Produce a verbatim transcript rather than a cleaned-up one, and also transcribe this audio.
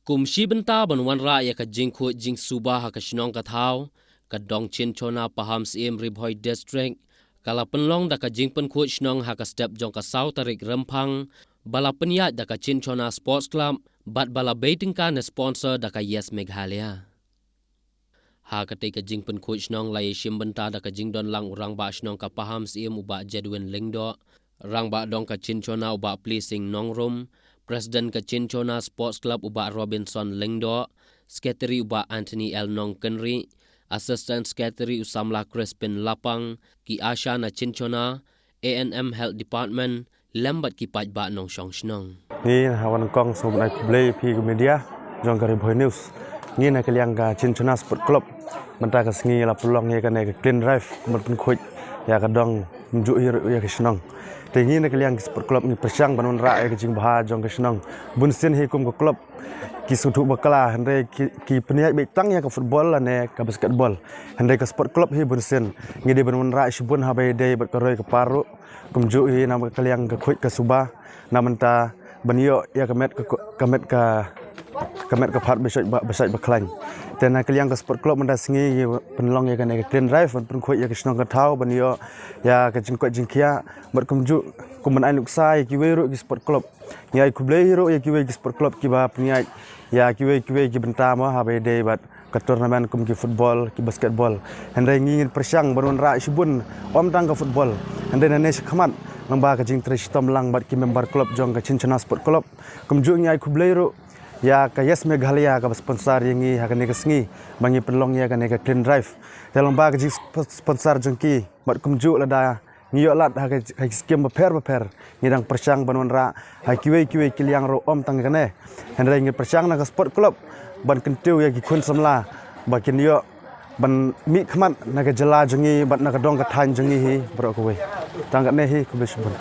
Kum shi bynta ban wanrah ïa ka jingkhuid jingsuba ha ka shnong ka thaw, ka dong Chinchona Pahamsyiem Ri Bhoi District ka la pynlong da ka jingpynkhuid shnong ha ka step jong ka saw tarik Rymphang, ba la pynïaid da ka Chinchona Sports Club bad ba la bei tyngka ne sponsor da ka Yes Meghalaya. Ha katei ka jingpynkhuid shnong la ïashim bynta da ka jingdon lang u rangbah shnong ka Pahamsyiem u Bah Jedwin Lyngdoh, rangbah dong ka Chinchona u Bah Plising Nongrum, president ka Chinchona Sports Club u Bah Robinson Lyngdoh, secretary u Bah Anthony L Nongkynrih, assistant secretary u samla Crispin Lapang, ki ASHA na Chinchona, A N M Health Department, lem bad ki paidbah nongshong shnong. Ngi ha wan kong sngewbha ai khublei phi ka media jong ka Ri Bhoi News. Ngi na ka liang ka Chinchona Sport Club, mynta ka sngi la pynlong ïa kane ka clean drive ban pynkhuid ïa ka dong, kumjuh hi ruh ïa ka shnong. Te ngi na ka liang ka Sport Club ngi pyrshang ban wanrah ïa ka jingbha jong ka shnong. Bunsien hi kum ka club ki sngewthuh bakla, hynrei ki, ki pynïaid beit tang ïa ka football lane ka basketball. Hynrei ka Sport Club hi bunsien ngi dei ban wanrah shibun haba ïadei bad ka roi ka par ruh. Kumjuh hi na ka liang ka khuid ka suba, na mynta ban ïoh ïa ka met ka, ka met ka, ka met ka phad ba shait ba, ba shait ba khlaiñ. Te na ka liang ka Sport Club mynta sngi ngi pynlong ïa kane ka clean drive ban pynkhuid ïa ka shnong ka thaw ban ïoh ïa ka jingkoit jingkhiah. Bad kumjuh kum ban ai nuksa ïa kiwei ruh ki Sport Club. Ngi ai khublei hi ruh ïa kiwei ki Sport Club kiba pynïaid ïa kiwei kiwei ki bynta mo haba ïadei bad ka tournament kum ki football, ki basketball. Hynrei ngi ngin pyrshang ban wanrah shibun, ym tang ka football, hynrei nane shakhmat, lyngba ka jingtrei shitom lang bad ki member club jong ka Chinchona Sport Club. Kumjuh ngi ai khublei ruh ïa ka Yes Meghalaya kaba sponsor ïa ngi ha kane ka sngi ba ngi pynlong ïa kane ka clean drive. Te lyngba ka jingsponsor jong ki bad kumjuh lada ngi ïoh lad ha ka, ha ki skim bapher bapher, ngi dang pyrshang ban wanrah ha kiwei kiwei ki liang ruh, ym tang kane. Hynrei ngi pyrshang na ka Sport Club ban kyntiew ïa ki khun samla ba kin ïoh ban mihkhmat na ka jylla jong ngi bad na ka dong ka thaiñ jong ngi hi baroh kawei. Tang kane hi, khublei shibun.